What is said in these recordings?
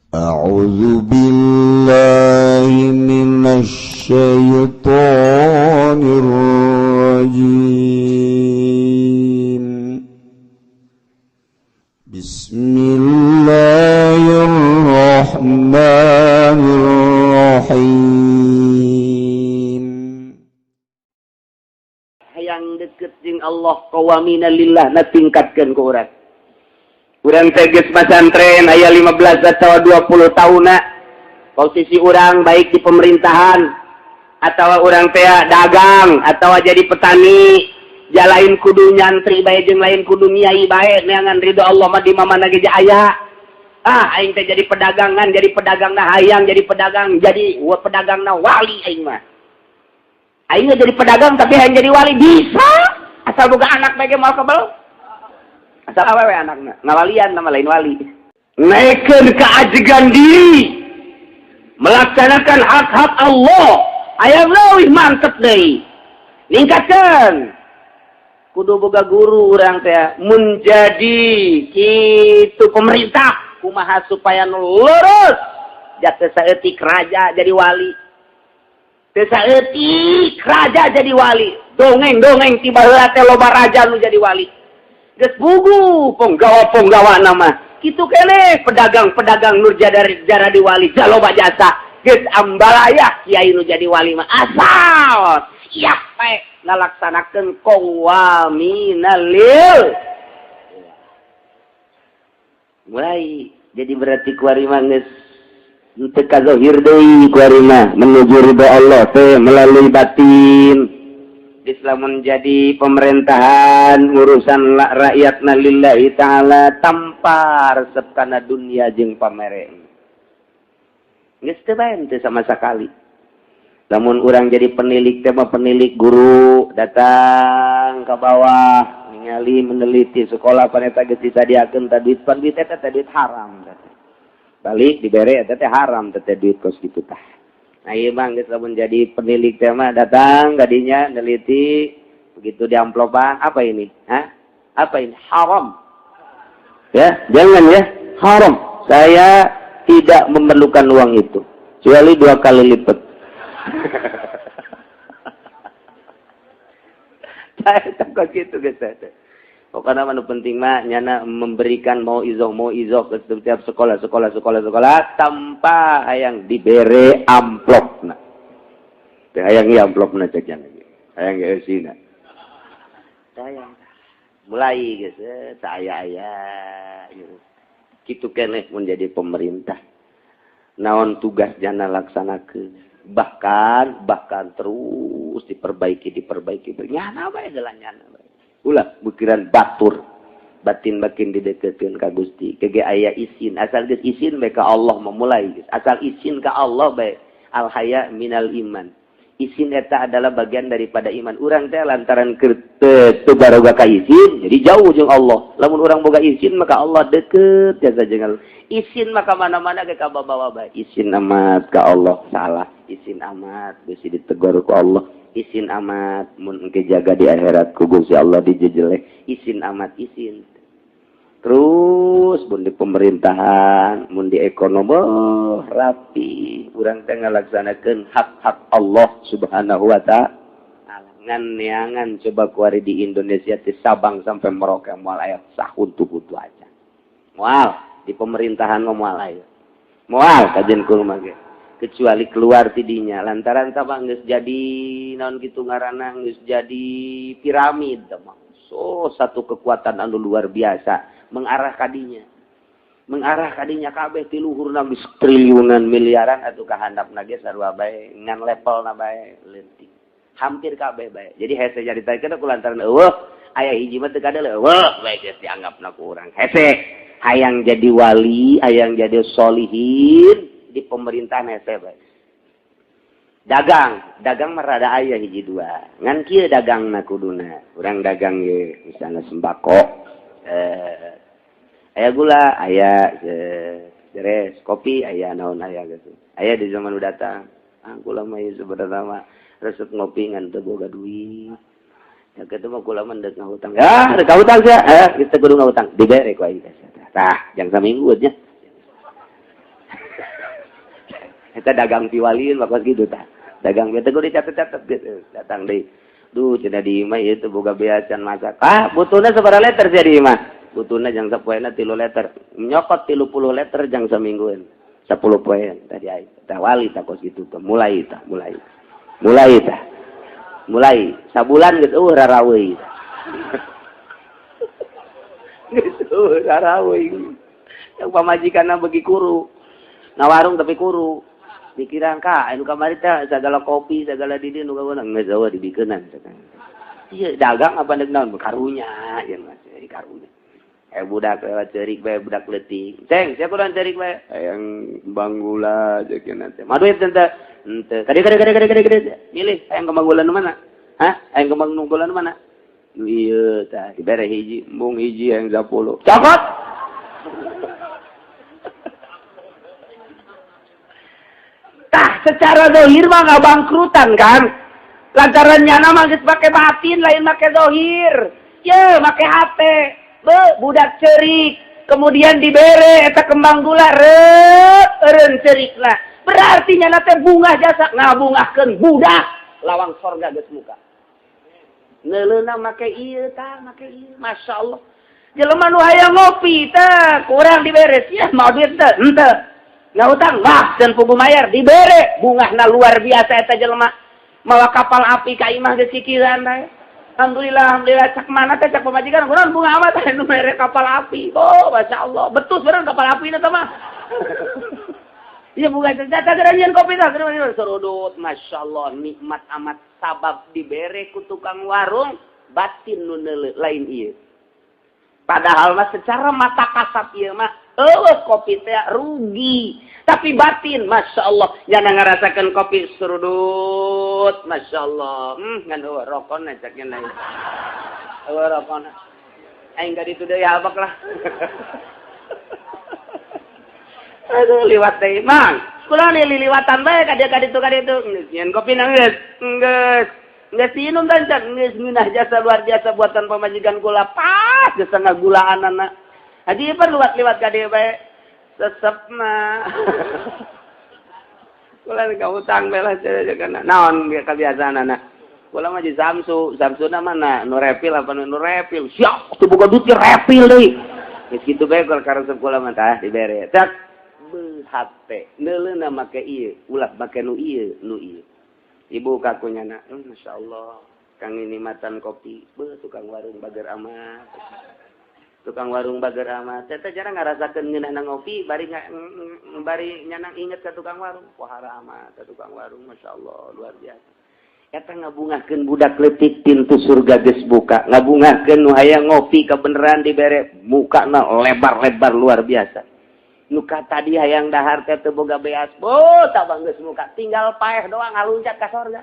أعوذ بالله من الشيطان الرجيم. بسم الله الرحمن الرحيم. Hayang deket jeung Allah, qawwamina lillah na tingkatkeun ku urang. Urang teh geus masantren aya 15 atau 20 tahunna. Posisi urang baik di pemerintahan atau urang teh dagang atau jadi petani, ja lain kudu nyantri bae jeung lain kudu nyai bae, neangan ridho Allah mah di mana ge aya. Ah, aing teh jadi pedagangan, jadi pedagang na hayang jadi pedagang, jadi pedagang na wali aing mah. Aing jadi pedagang tapi hayang jadi wali bisa, asal boga anak bae ge moal kebel. Asal awewe anakna ngawalian, nama lain wali. Naikkeun keajegan diri melaksanakan hak-hak Allah, aya leuwih mantep deui, ningkatkeun kudu boga guru urang teh. Menjadi kitu pemerintah kumaha supaya nu lurus, jatuh saeutik raja jadi wali, teu saeutik raja jadi wali. Dongeng-dongeng ti baheula teh loba raja nu jadi wali, geus bugu penggawa-penggawa nama kitu kene. Pedagang-pedagang nu jadi jaradi wali jaloba jasa, geus ambalaya. Kiai nu jadi wali mah asal siap bae ngalaksanakeun qawwamina lil. Mulai jadi berarti kuari mah geus teu kazohir deui, kuari mah menuju ridho Allah teh melalui batin. Islam menjadi pemerintahan, urusan rakyat na lillahi ta'ala tanpa resep kana dunia jeung pamere. Geus teu bae teu sama sekali. Lamun urang jadi penilik teh mah, penilik guru datang ke bawah, ningali, meneliti sekolah, paneta geus disadiakeun tah duit, pan duit eta teh duit haram teh. Balik dibere eta teh haram teh duit kos kitu tah. Nah, ieu mah geus lamun jadi penilik teh mah datang gadinya neliti, begitu di amplopan, apa ini? Hah? Apa ini? Haram. Ya, jangan ya, haram. Saya tidak memerlukan uang itu kecuali dua kali lipat. Saya takut gitu guys. Pokoknya mah penting mah nyana memberikan mau izoh, mau izoh ke setiap sekolah, sekolah, sekolah, sekolah tanpa hayang dibere amplop nah. Teh hayang ieu amplop na cek yang hayang ge eusina. Sayang. Mulai geus saya aya gitu. Kitu keneh mun jadi pemerintah. Naon tugas jana laksanakeun. Bahkan bahkan terus diperbaiki, diperbaiki, nyana bae geus nyana bae. Ulah mikiran batur, batin makin dideketin ka Gusti kege aya isin, asal geus isin bae ka Allah memulai geus, asal isin ka Allah bae. Al haya minal iman, isin eta adalah bagian daripada iman. Urang teh lantaran teu baroga ka isin jadi jauh jeung Allah. Lamun urang boga isin maka Allah deket jasa jeung Allah. Isin maka mana-mana ge kabawa bae. Isin amat ka Allah, salah isin amat bisi ditegur ku Allah. Isin amat mun engke jaga di akhirat ku Gusti Allah dijejeleh. Isin amat, isin terus mun di pemerintahan, mun di ekonomi, oh, rapi urang teh ngalaksanakeun hak-hak Allah Subhanahu wa Ta'ala. Ngan neangan coba kuari di Indonesia di Sabang sampai Merauke moal aya sahuntu-huntu aja, moal di pemerintahan mah moal aya, moal kajian kumaha ge, kecuali keluar tidinya lantaran sama geus jadi naon gitu ngaranna, geus jadi piramid. So satu kekuatan anu luar biasa mengarah kadinya, mengarah kadinya kabeh ti luhurna geus triliunan, miliaran atuh ka handapna ge sarua bae, ngan levelna bae leutik hampir kabeh bae. Jadi hese nyaritakeun ku lantaran eueuh aya hiji mah teu kadeuleu, eueuh bae geus dianggapna ku urang hese. Hayang jadi wali, hayang jadi solihin di pemerintahan hese bae. Dagang, dagang mah rada aya hiji dua, ngan kieu dagangna kuduna urang dagang ye misalnya sembako, aya gula, aya beres, kopi aya, naon aya gitu. Aya di zaman udah datang, ah, kula mah ieu sebenarnya mah resep ngopi ngan teu boga duit ya, kitu mah kula mah ndek ngahutang ya, rek ngahutang sia, eh kita kudu ngahutang, dibere ku aing teh tah jang saminggu nya. Eta dagang piwalieun bagus gitu tah. Dagang teh kudu dicatet-catet gitu. Datang deui. Duh, cenah di imah ieu teu boga beas can masak. Ah, butuhna sabaraha liter sia di imah? Butuhna jang sapoena 3 liter. Nyokot 30 liter jang saminggueun. 10 poe tadi aing. Tah wali tah kos kitu tah. Mulai tah, mulai. Mulai tah. Mulai sabulan geus eueuh raraweui. Geus eueuh raraweui. Yang pamajikanna beuki kuru. Ngawarung tapi kuru. Pikiran ka anu kamari teh sagala kopi sagala di dieu nu kaweunang geus eueuh dibikeunan. Ieu dagang apa deuk naon karunya ieu mah karunya. Eh budak lewat ceurik bae budak leutik. Ceng, siapa kudu ceurik bae? Hayang kembang gula jeung teh. Mah duit teh henteu. Kade kade kade kade kade kade. Milih hayang kembang gula nu mana? Hah? Hayang kembang gula nu mana? Nu ieu tah dibere hiji, embung hiji hayang 10. Cokot. Tah secara zahir mah nggak bangkrutan kan? Lantaran nyana mah geus make batin lain make zahir. Ye, make hate. Be, budak cerik, kemudian dibere eta kembang gula reup eureun cerikna. Berarti nyana teh bungah jasa ngabungahkeun budak lawang sorga geus muka. Neuleuna make ieu tah, make ieu. Masya Allah. Jelema nu hayang ngopi teh kurang dibere sia mau duit teh henteu. Ngahutang wah dan pugu mayar dibere bungahna luar biasa eta jelema. Mawa kapal api ka imah geus kikiran teh. Alhamdulillah, alhamdulillah cak mana teh cak pamajikan kunaon bunga amat teh nu mere kapal api. Oh, masya Allah. Betul bener kapal api na mah. Iya bunga teh teh nyian kopi teh serudut. Masya Allah nikmat amat sabab dibere ku tukang warung batin nu lain ieu. Padahal mah secara mata kasat ieu mah eueuh kopi teh rugi. Tapi batin Masya Allah nyana ngarasakeun kopi serudut Masya Allah. Ngan eueuh rokona cak nya eueuh rokona. Aing ka ditu deui habak lah. Aduh liwat deui mang. Kunaon liliwatan bae ka dieu ka ditu ka ditu. Geus nyeun kopi na geus. Geus. Geus diinum dan cak geus ngeunah jasa luar biasa buatan pamajikan kula pas geus ngagulaanana. Haji pan liwat-liwat ka dieu bae. Sesepna. Kula ka utang bae lah kana. Naon kebiasaanana? Kula mah di Samsu, Samsuna mana? Nu repil apa nu repil? Siap, teu boga duit repil deui. Geus kitu bae karesep kula mah tah dibere. Tak hate neuleuna make ieu, ulah make nu ieu, nu ieu. Ibu kakunyana, Masya Allah, kang ini matan kopi, beuh tukang warung bager amat. Tukang warung bager amat. Teh jarang ngarasakeun ngeunahna ngopi, bari bari nyanang inget ka tukang warung. Wah amat ka tukang warung, Masya Allah, luar biasa. Eta ngabungahkeun budak leutik pintu surga geus buka, ngabungahkeun nu hayang ngopi kabeneran dibere mukana lebar-lebar luar biasa. Nu ka tadi hayang dahar teh teu boga beas, boh tabang geus muka, tinggal paeh doang ngaluncat ka sorga.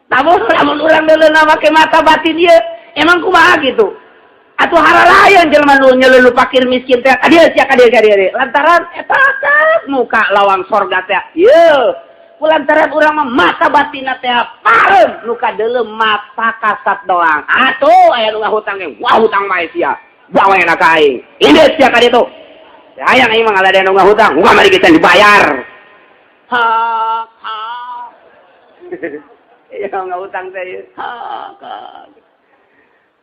Namun lamun urang deuleuna make mata batin ieu, emang kumaha gitu? Atuh haralayan jelema nu nyelulu fakir miskin teh ka dieu sia ka dieu ka dieu. Lantaran eta muka lawang sorga teh. Ieu lantaran urang mah mata batinna teh pareum nu kadeuleu mata kasat doang. Atuh aya nu ngahutang ge, wah hutang bae sia. Bawa enak ka aing. Ini sia ka ditu. Hayang aing mah ngaladean nu ngahutang, muga mari kita dibayar. Ha ha. Iya ngahutang teh. Ha ha.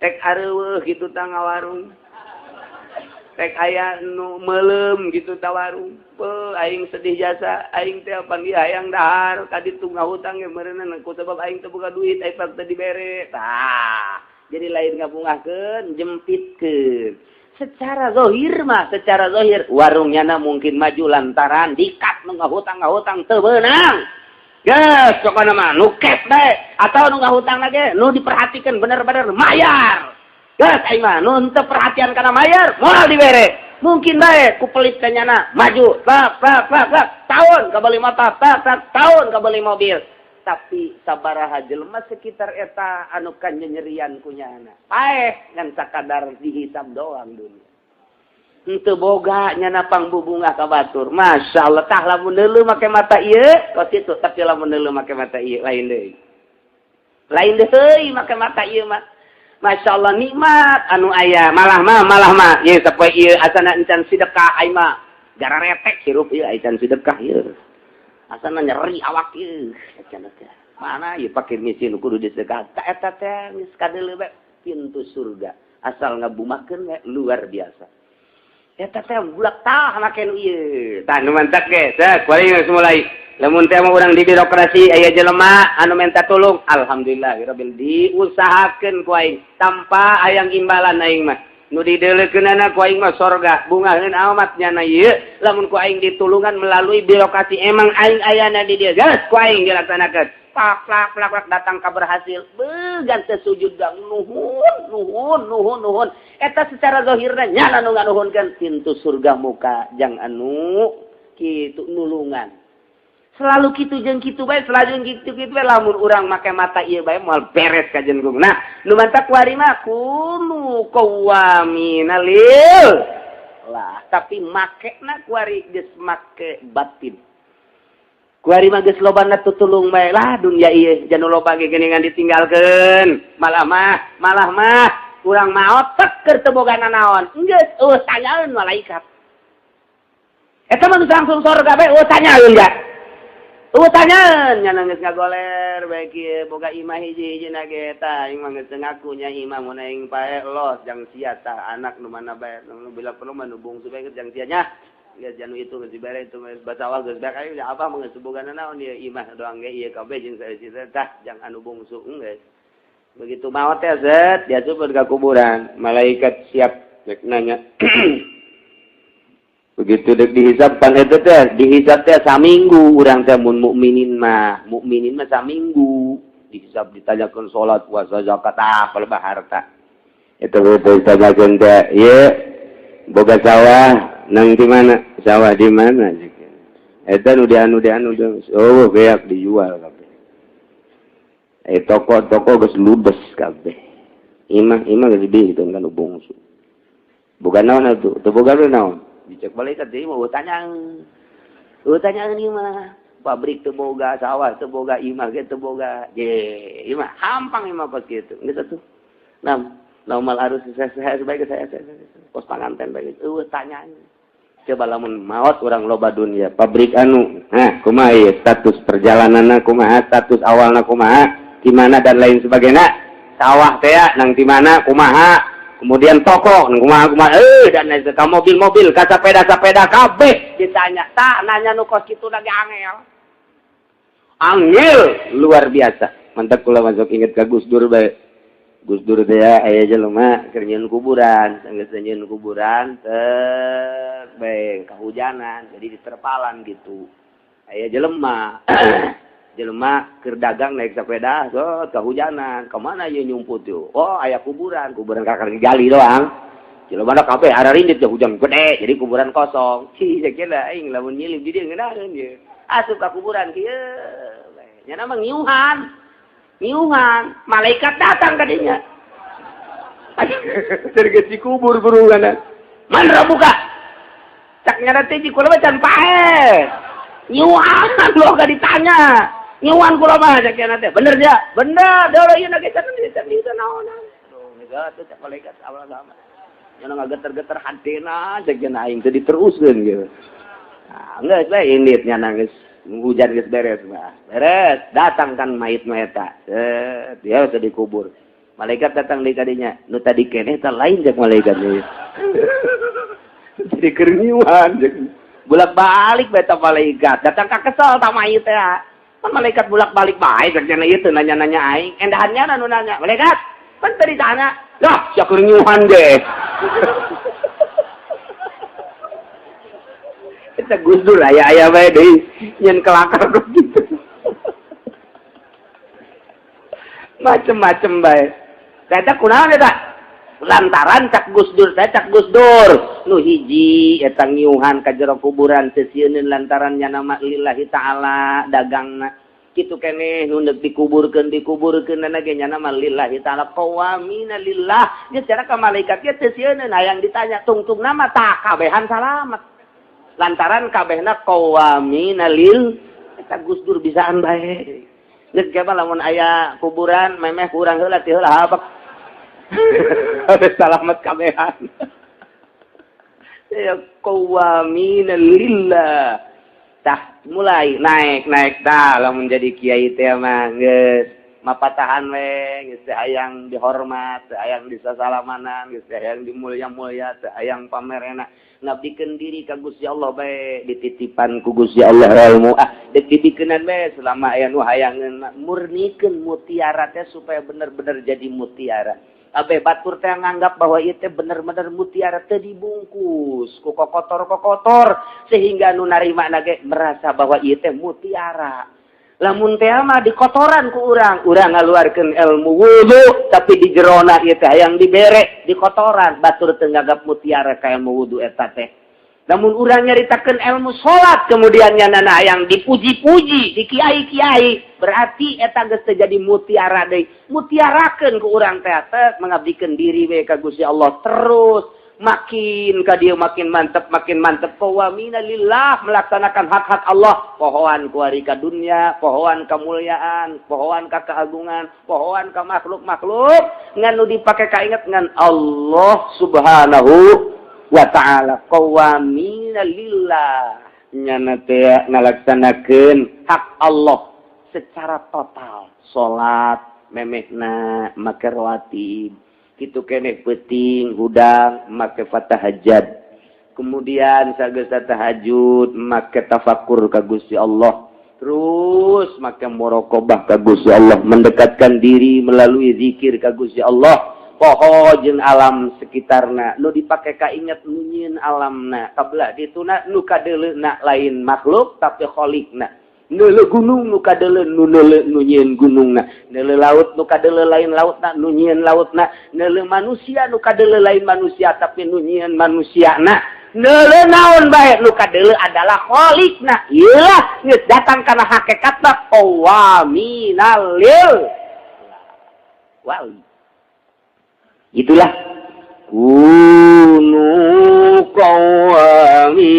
Tek areueuh gitu tah ngawarung. Tek aya nu meuleum gitu ta warung. Beuh aing sedih jasa, aing teh panggih hayang dahar ka ditu ngahutang ge meureunna ku sebab aing teu boga duit aing teu dibere. Tah, jadi lain ngabungahkeun, jempitkeun. Secara zahir mah, secara zahir warungnya na mungkin maju lantaran dikat nu ngahutang-ngahutang teu beunang. Geus pokona mah nu cash bae atau nu ngahutang lagi nu diperhatikan bener-bener mayar. Geus aing mah nu henteu perhatian kana mayar moal dibere. Mungkin bae ku pelit ka nyana maju tak tak tak tak tahun kabeli motor tak tak tahun kabeli mobil. Tapi sabaraha jelema sekitar eta anu kanyerian ku nyana. Paeh ngan sakadar dihisab doang dunia. Henteu boga nyana pangbubungah ka batur. Masya Allah tah lamun deuleu make mata ieu kos kitu, tapi lamun deuleu make mata ieu lain deui. Lain deui make mata ieu mah. Masya Allah nikmat anu aya malah mah ieu sapoe ieu asana encan sedekah aing mah. Gara retek hirup ieu aican sedekah ieu. Asana nyeri awak ieu. Mana ieu pakir miskin kudu disedekah. Ta eta teh geus kadeuleu bae pintu surga. Asal ngabumakeun we luar biasa. Eta teh bulak tah make nu ieu. Tah nu mantak ge, teh kuari geus mulai. Lamun teh mah urang di birokrasi aya jelema anu minta tulung, alhamdulillah rabbil diusahakeun ku aing tanpa hayang imbalan aing mah. Nu dideuleukeunana ku aing mah sorga, bungaheun amat nyana ieu lamun ku aing ditulungan melalui birokrasi emang aing ayana di dieu geus ku aing dilaksanakeun. Plak plak plak plak datang ka berhasil. Began teh sujud gang nuhun nuhun nuhun nuhun. Eta secara zahirna nyana nu nganuhunkeun pintu surga muka jang anu kitu nulungan. Selalu kitu jeung kitu bae, selalu jeung kitu kitu bae lamun urang make mata ieu bae moal beres ka jenggung. Nah, nu mantak kuari mah kunu qawwamina lil lah, tapi makena kuari geus make batin. Kuari mah geus lobana tutulung bae lah dunya ieu janu loba ge geuningan ditinggalkeun. Malah mah urang maot tek keur teu boga nanaon. Geus eueuh tanyaeun malaikat. Eta mah geus langsung sorga bae eueuh tanyaeun ga. Eueuh tanyaeun nya geus ngagoler bae kieu boga imah hiji-hijina ge tah aing mah geus ngaku nya imah mun aing pae los jang sia tah anak nu mana bae nu bila perlu mah nu bungsu bae jang sia nya. Geus janu itu geus dibere itu geus basawah geus bae aing abah mah geus boga nanaon ieu imah doang ge ieu kabeh jeung saeusi tah jang anu bungsu geus. Begitu maot teh zet diasupkeun ka kuburan, malaikat siap rek nanya. Begitu dek dihisab pan eta teh dihisab teh saminggu urang teh mun mukminin mah saminggu dihisab ditanyakeun salat puasa zakat ah palebah harta eta ditanyakeun teh ieu boga sawah nang di mana sawah di mana eta nu dianu oh beak dijual kabeh toko-toko geus ludes kabeh imah geus dibikeun kan bungsu boga naon atuh teu boga naon dicek malaikat deui mah tanya ieu mah pabrik teu boga sawah teu boga imah ge teu boga je imah hampang imah kos kitu geus atuh nam normal harus saya sebagai saya kos panganten bae eueuh tanya coba lamun maot urang loba dunia pabrik anu nah kumaha ieu status perjalananna kumaha status awalna kumaha di mana dan lain sebagainya sawah teh nang di mana kumaha kemudian toko kumaha kumaha dan lain sebagainya mobil-mobil ka sepeda-sepeda kabeh ditanya tah nanya nu kos kitu lagi angel angel luar biasa mantap kula masuk inget ka Gus Dur bae Gus Dur teh aya jelema keur nyieun kuburan geus nyieun kuburan teh bae kahujanan jadi diterpalan gitu aya jelema jelema keur dagang naik sepeda so kahujanan kemana ieu nyumput tuh oh aya kuburan kuburan kakak digali doang jelema da kabeh ararindit ya hujan gede jadi kuburan kosong cih sakieu aing lamun nyilip di dieu ngeunaheun ieu asup ka kuburan kieu nya mah ngiuhan ngiuhan malaikat datang ka dinya geus dikubur burungan man buka cak nyana teh kula mah can paeh ngiuhan lo gak ditanya ngiuhan kula mah cak nyana teh bener dia bener deui ieu ge can can naonan aduh geus atuh cak malaikat awal sama nyana ngageter-geter hatena cak nyana aing teh diteruskeun gitu nah geus bae indit nyana geus hujan geus beres mah beres datang kan mayit mah eta dia sudah dikubur malaikat datang di kadinya nu tadi keneh teh lain cak malaikat nih jadi keur ngiuhan bolak-balik beta malaikat datang ka kesel ta mayit teh kan malaikat bolak-balik bae cak cenah ieu teu nanya-nanya aing endahannya nu nanya malaikat pan tadi tanya lah sia keur ngiuhan deh eta Gus Dur aya-aya bae deui nyen kelakar gitu macem-macem bae eta kunaon eta lantaran cak Gus Dur teh cak Gus Dur nu hiji eta ngiuhan ka jero kuburan teu sieuneun lantaran nya nama lillahi ta'ala dagangna kitu keneh nu deuk dikuburkeun dikuburkeun ge nya nama lillahi ta'ala qawamina lillah nya cara ka malaikat ge teu sieuneun hayang ditanya tungtung nama tah kabehan salamet lantaran kabehna qawamina lil eta Gus Dur bisaan bae geus ge mah lamun aya kuburan memeh kurang heula ti heula habek salamet kabehan. Ya, qawwamina lillah. Tah, mulai naik naik. Dah lamun jadi kiai teh mah geus mapatahan we, geus teu hayang dihormat, teu hayang disasalamanan, geus teu hayang dimulya-mulya, teu hayang pamerena, ngabdikeun diri ka Gusti Allah bae. Dititipan ku Gusti Allah ilmu, ah, deuk dibikeunan bae selama aya nu hayangeun. Murnikeun mutiara teh supaya bener-bener jadi mutiara. Abe batur teh nganggap bahwa ieu teh bener-bener mutiara, teu dibungkus ku kokotor-kokotor, sehingga nu narima ge merasa bahwa ieu teh mutiara. Lamun teh mah dikotoran ku urang, urang ngaluarkeun ilmu wudu, tapi di jerona ieu teh hayang dibere dikotoran, batur teu nganggap mutiara ka ilmu wudu eta teh. Namun urang nyaritakeun ilmu salat, kemudian nana yang dipuji-puji di kiai-kiai, berarti eta geus teu jadi mutiara deui. Mutiarakeun ku urang teh mengabdikeun diri we ka Gusti Allah, terus makin ka dieu makin mantep, makin mantep. Qawwamina lillah, melaksanakan hak-hak Allah, pohoan ku ari ka dunia, pohoan kemuliaan, pohoan ka keagungan, pohoan ka makhluk-makhluk, ngan nu dipake kainget ngan Allah Subhanahu wa Ta'ala. Qawwamina lillah, nyana teh ngalaksanakeun hak Allah secara total. Salat memehna make rawatib kitu keneh, peuting hudang make fatahajjad, kemudian sageus tahajud make tafakur ka Gusti Allah, terus make muraqabah ka Gusti Allah, mendekatkan diri melalui zikir ka Gusti Allah. Poho jeung alam sekitarna, nu dipake kainget nu nyieun alamna. Kabelah dituna nu kadeuleuna lain makhluk, tapi kholikna. Neuleu gunung, nu kadeuleu nu neuleu nu nyieun gunungna. Neuleu laut, nu kadeuleu lain lautna, nu nyieun lautna. Neuleu manusia, nu kadeuleu lain manusia, tapi nu nyieun manusiana. Neuleu naon bae, nu kadeuleu adalah kholikna. Iyalah geus datang kana hakikatna qawwaminal lil wali. Itulah kunu qawwamina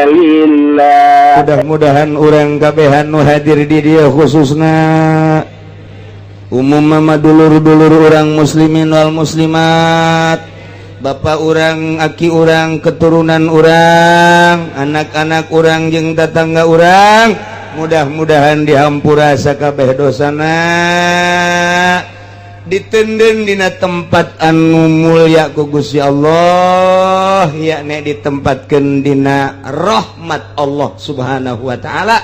lillah. Mudah-mudahan urang kabehan nu hadir di dieu, khususna umum mama, dulur-dulur urang muslimin wal muslimat, bapak urang, aki urang, keturunan urang, anak-anak urang jeung tetangga urang, mudah-mudahan dihampura sakabeh dosana, ditenden dina tempat anu mulia ku Gusti Allah, yakni ditempatkan dina rahmat Allah Subhanahu wa Ta'ala,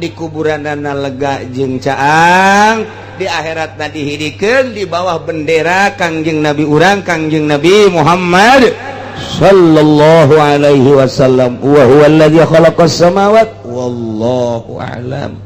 di kuburanana lega jeung caang, di akhiratna dihidikeun di bawah bendera Kangjeng Nabi urang, Kangjeng Nabi Muhammad sallallahu alaihi wasallam. Wa huwa alladzi khalaqas samawat, wallahu a'lam.